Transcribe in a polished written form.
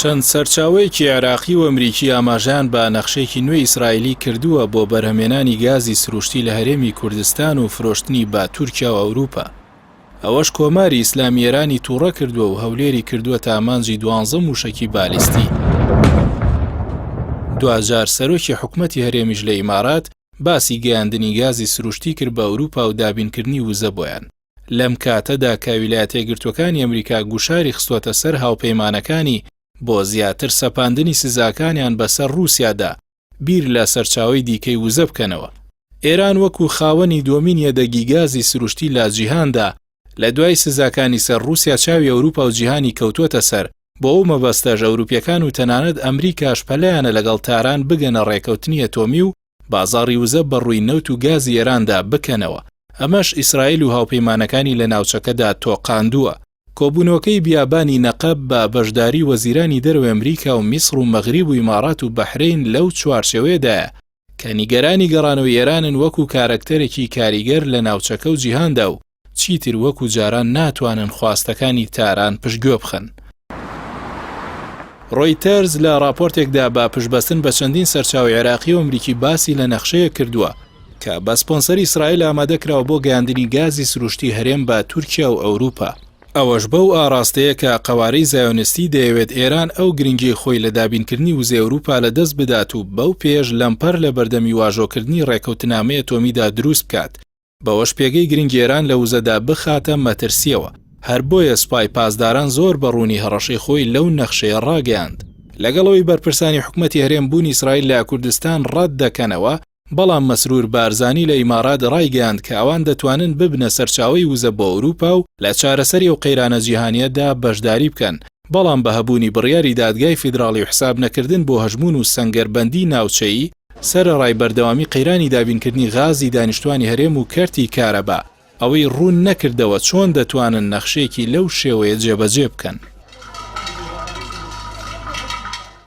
چەند سەرچاوەیەکی عێراقی و ئەمریکی ئاماژەیان بە نەخشەیەکی نوێی ئیسرائیلی کردووە بۆ بەرهەمێنانی گازی سروشتی لە هەرێمی کوردستان و فرۆشتنی بە تورکیا و ئەوروپا. ئەوەش کۆماری ئیسلامی ئێرانی تووڕە کردووە و هەولێری کردووەتە ئامانجی دوانزە مووشەکی بالیستی. دواجار سەرۆکی حکومەتی هەرێمیش لە ئیمارات باسی گەیاندنی گازی سروشتی کرد بە ئەوروپا و دابینکردنی وزە بۆیان. لەم کاتەدا کە ویلایەتە یەکگرتووەکانی ئەمریکا گوشاری خستووەتە سەر هاوپەیمانەکانی بۆ زیاتر سەپاندنی سزاکانیان بەسەر ڕووسیادا، بیر لە سەرچاوەی دیکەی وزە بکەنەوە. ئێران وەکو خاوەنی دووەمین یەدەگی گازی سروشتی لە جیهاندا، لە دوای سزاکانی سەر ڕووسیا چاوی ئەوروپا و جیهانی کەوتووەتە سەر، بۆ ئەو مەبەستەش ئەوروپییەکان و تەنانەت ئەمریکاش پەلەیانە لەگەڵ تاران بگەنە ڕێکەوتنی ئەتۆمی و بازاڕی وزە بە ڕووی نەوت و گازی ئێراندا بکەنەوە، ئەمەش ئیسرائیل و هاوپەیمانەکانی لە ناوچەکەدا تۆقاندووە. کۆبوونەوەکەی بیابانی نەقەب بە بەشداری وەزیرانی دەرەوەی ئەمریکا و میسڕ و مەغریب و ئیماڕات و بەحرەین لەو چوارچێوەیەدایە کە نیگەرانی گەڕانەوەی ئێرانن وەکو کارەکتەرێکی کاریگەر لە ناوچەکە و جیهاندا و چیتر وەکو جاران ناتوانن خواستەکانی تاران پشتگوێ بخەن. ڕۆیتەرز لە ڕاپۆرتێکدا بە پشتبەستن بە چەندین سەرچاوەی عێراقی و ئەمریکی باسی لە نەخشەیەک کردووە کە بە سپۆنسەری ئیسرائیل ئامادە کراوە بۆ گەیاندنی گازی سروشتی هەرێم بە تورکیا و ئەوروپا. ئەوەش بەو ئاڕاستەیە کە قەوارەی زایۆنستی دەیەوێت ئێران ئەو گرنگیەی خۆی لە دابینکردنی وزەی ئەوروپا لەدەست بدات و بەو پێیەش لەمپەر لە بەردەمی واژۆکردنی ڕێکەوتنامەی ئەتۆمیدا دروست بکات بەوەش پێگەی گرنگی ئێران لە وزەدا بخاتە مەترسییەوە، هەر بۆیە سوپای پاسداران زۆر بە ڕوونی هەڕەشەی خۆی لەو نەخشەیە ڕاگەیاند. لەگەڵ ئەوەی بەرپرسانی حکومەتی هەرێم بوونی ئیسرائیل لە کوردستان ڕەت دەکەنەوە، بەڵام مەسرور بارزانی لە ئیمارات ڕایگەیاند کە ئەوان دەتوانن ببنە سەرچاوەی وزە بۆ ئەوروپا و لە چارەسەری ئەو قەیرانە جیهانییەدا بەشداری بکەن، بەڵام بە هەبوونی بڕیاری دادگای فیدراڵی و حساب نەکردن بۆ هەژموون و سەنگەربەندی ناوچەیی، سەرەڕای بەردەوامی قەیرانی دابینکردنی غازی دانیشتوانی هەرێم و کەرتی کارەبا، ئەوەی ڕوون نەکردەوە چۆن دەتوانن نەخشەیەکی لەو شێوەیە جێبەجێ بکەن.